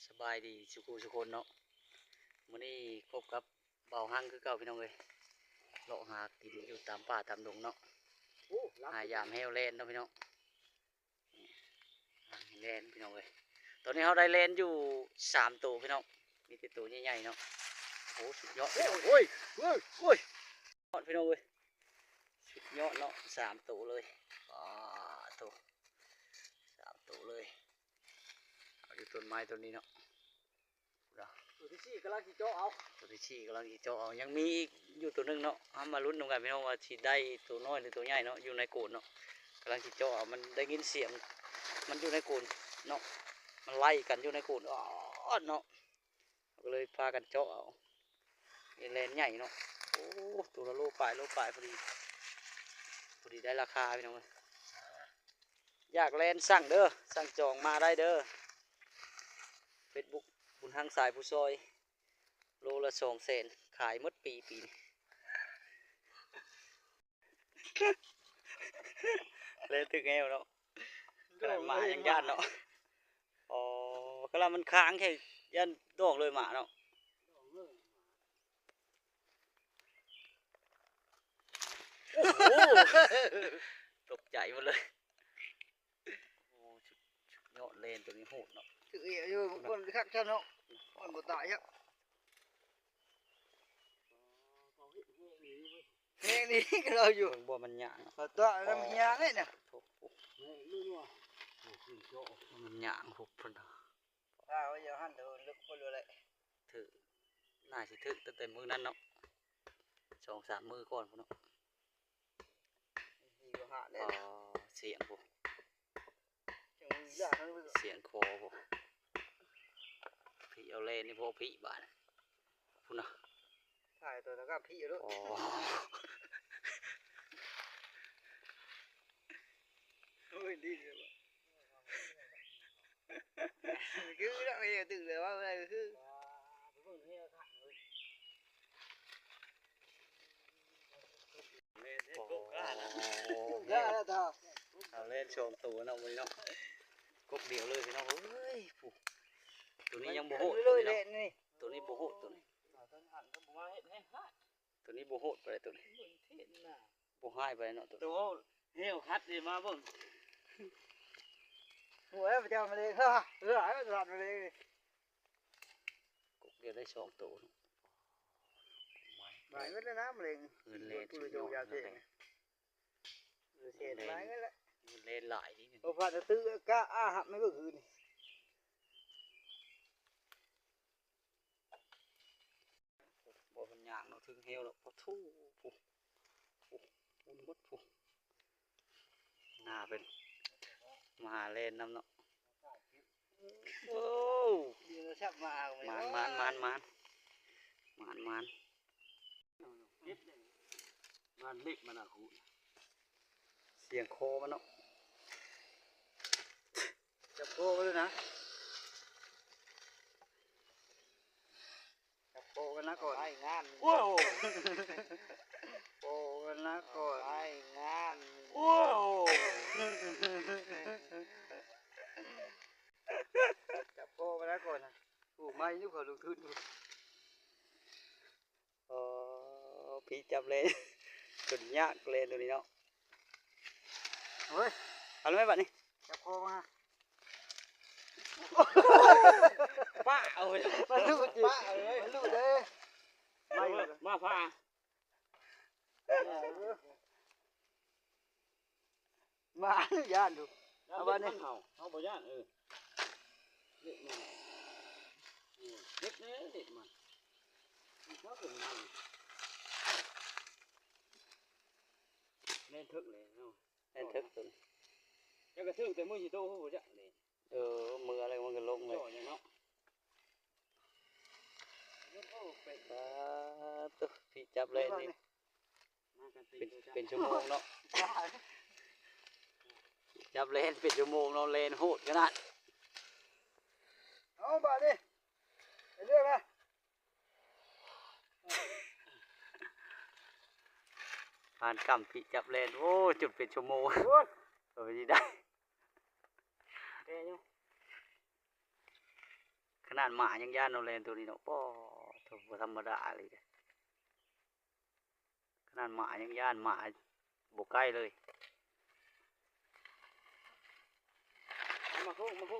ສະບາຍດີສູ່ຄູ່ສູ່ຄົນເນາະ. ມື້ນີ້ພົບກັບບ່າວຮັງຄືເກົ່າພີ່ນ້ອງເອີຍ, ເລາະຫາກິນຢູ່ຕາມປ່າຕາມດົງເນາະ, ໂອ້ ລັກ ຫາຢາມແຮ້ວແລ່ນເນາະພີ່ນ້ອງ, ແລ່ນພີ່ນ້ອງເອີຍ. ຕອນນີ້ເຮົາໄດ້ແລ່ນຢູ່ສາມໂຕພີ່ນ້ອງ, ມີແຕ່ໂຕໃຫຍ່ໆເນາະ. ໂອ້ ສຸດຍອດພີ່ນ້ອງ, ໂອ້ຍ ໂອ້ຍ ໂອ້ຍ ຍອດພີ່ນ້ອງເອີຍ, ສຸດຍອດເນາະ, ສາມໂຕເລີຍ. ປາໂທ້ ສາມໂຕເລີຍ. ເອົາຢູ່ຕົ້ນໄມ້ຕົ້ນນີ້ເນາະ. ໂຕທີສີ່ກຳລັງຊິເຈາະເອົາ, ໂຕທີສີ່ກຳລັງຊິເຈາະເອົາ. ຍັງມີອີກຢູ່ໂຕໜຶ່ງເນາະ, ເຮົາມາລຸ້ນນຳກັນພີ່ນ້ອງວ່າຊິໄດ້ໂຕນ້ອຍຫຼືໂຕໃຫຍ່ເນາະ, ຢູ່ໃນໂກນເນາະ, ກຳລັງຊິເຈາະເອົາ. ມັນໄດ້ຍິນສຽງມັນຢູ່ໃນໂກນເນາະ, ມັນໄລ່ກັນຢູ່ໃນໂກນ ອອດເນາະ, ກໍເລີຍພາກັນເຈາະເອົາ. ເອີ ແລ່ນໃຫຍ່ເນາະ, ໂອ້ ໂຕລະໂລປາຍ ໂລປາຍພໍດີ, ພໍດີໄດ້ລາຄາພີ່ນ້ອງເອີຍ. ຢາກແລ່ນສັ່ງເດີ, ສັ່ງຈອງມາໄດ້ເດີ. ເຟສບຸກ ບຸນຮັງສາຍຜູ້ຊ່ອຍ, ໂລລະສອງແສນ, ຂາຍໝົດປີ ປີນີ້. ແລ່ນຖືກແຮວເນາະ, ຂະໜາດໝາຍັງຢ້ານເນາະ. ອໍ ຂະໜາດມັນຄ້າງແຄ່ຢ້ານດອງເລີຍໝາເນາະ. ໂອ້ໂຫ ຕົກໃຈໝົດເລີຍ. ໂອ້ ສຸດ ສຸດຍອດ, ແລ່ນໂຕນີ້ໂຫດເນາະ. ຖືກອີກຢູ່, ມັນຄັກຊັ້ນເນາະ, ມັນບໍ່ຕາຍ. ແຮງດີກໍເອົາຢູ່, ເບິ່ງບໍ່ມັນຍ່າງ ເອົາຕົວະນຳຍ່າງເລີຍນະ. ໂອ້ໂຫ ມັນຍ່າງພຸ້ນນະ. ຖ້າວ່າຢ່າຫັ້ນເດີ, ເລິກພຸ້ນເລີຍ. ຖືກ ໜ້າຊິຖືກຕັ້ງແຕ່ມື້ນັ້ນເນາະ, ສອງສາມມື້ກ່ອນພຸ້ນເນາະ. ມີຢູ່ຫາດເດ້. ອໍ ສຽງພຸ້ນ, ສຽງຄໍພຸ້ນ. ພີ້ເອົາແລ່ນນີ້ພໍພີ້ບາດ. ພຸ້ນນະ, ຖ່າຍຕົວຕະກັບພີ້ໂລດ. ອໍ ໂອ້ຍ ດີເລີຍ. ຄືເນາະ, ເຮັດຖືກເລີຍ, ວ່າໄດ້ຄື. ໂອ້ ເອົາແລ່ນສອງໂຕເນາະມື້ນີ້ເນາະ, ກົກດຽວເລີຍພີ່ນ້ອງເອີຍ. ໂຕນີ້ຍັງບໍ່ໂຫດເລີຍເນາະ, ໂຕນີ້ບໍ່ໂຫດ, ໂຕນີ້ ໂຕນີ້ບໍ່ໂຫດປານໃດ, ໂຕນີ້ບໍ່ຮ້າຍປານໃດເນາະ. ໂຕແຮວຄັດນີ້ມາເບິ່ງ. ໂອ້ຍ ພະເຈົ້າມະເລັງ, ເອີ ມະເລັງ. ກົກດຽວໄດ້ສອງໂຕ. ຫຼາຍເງິນແລ້ວນະມະເລັງ, ເງິນແລ່ນສຸດຍອດ. ເສດຫຼາຍເງິນແລ້ວ, ເງິນແລ່ນຫຼາຍນີ້. ໂອ້ ພາດຕື້ກະອາຮັບໃຫ້ເບິ່ງຄືນ. ບໍ່ມັນຍ່າງເນາະ, ເທິງແຮວເນາະ. ໂອ້ໂຫ ພຸ້ນໝົດພຸ້ນ, ໜ້າເປັນມາແລ່ນນຳເນາະ. ໂອ້ ມານ ມານ ມານ ມານ ມານ ມານ. ມານເລັກມັນນະຄູ, ສຽງຄໍມັນເນາະ. ຈັບຄໍໄວ້ເລີຍນະ, ຈັບຄໍໄວ້ນະກ່ອນ. ໂອ້ ໂອ້ ໂອ້ ຈັບຄໍໄວ້ນະກ່ອນນະ. ໂອ້ ໄມ້ຢູ່ ເຂົາລົງທຶນຢູ່. ອໍ ພີ້ຈັບແລ່ນ ຈົນຍາກແລ່ນໂຕນີ້ເນາະ. ເຮີ້ຍ ເອົາແລ້ວແມ່ບາດນີ້ ຈັບຄໍມາ. ປະເອົາເວີຍ ມັນຫຼຸດເດ້ ປະເອົາເວີຍ ມັນຫຼຸດເດ້. ມາ ມາພາ ເອີ. ມາຢ້ານດູ ເອົາບາດນີ້ ເຮົາ ເຮົາບໍ່ຢ້ານ. ເອີ ເຫຼັກມັນ ເຫຼັກແນ່ ເຫຼັກມັນ ມັນກໍຂຶ້ນມາ ແມ່ນເຖິກແລ້ວເນາະ ແມ່ນເຖິກຕົວນີ້. ເຈົ້າກໍຖືກແຕ່ມື້ຊິໂຕຮູ້ຈັກເດ້. ເອີ ເມື່ອແລ້ວມັນກໍລົງເລີຍເນາະ. ປາດໂທ້ ພີ້ຈັບແລ່ນນີ້ ເປັນ ເປັນຊົ່ວໂມງເນາະ ຈັບແລ່ນເປັນຊົ່ວໂມງເນາະ ແລ່ນໂຫດຂະໜາດ. ເອົາບາດນີ້ ເລື່ອຍມາ ຜ່ານກຳພີ້ຈັບແລ່ນ ໂອ້ ຈົນເປັນຊົ່ວໂມງ ໂອ້ຍ ກວ່າຊິໄດ້ ແກ່ຢູ່. ຂ ຂະໜາດໝາຍັງຢ້ານເນາະ ແລນໂຕນີ້ເນາະ. ປາໂທ້ ບໍ່ທຳມະດາເລີຍເດ້. ຂະໜາດໝາຍັງຢ້ານ ໝາບໍ່ໃກ້ເລີຍ. ມາຄຸມາຄຸ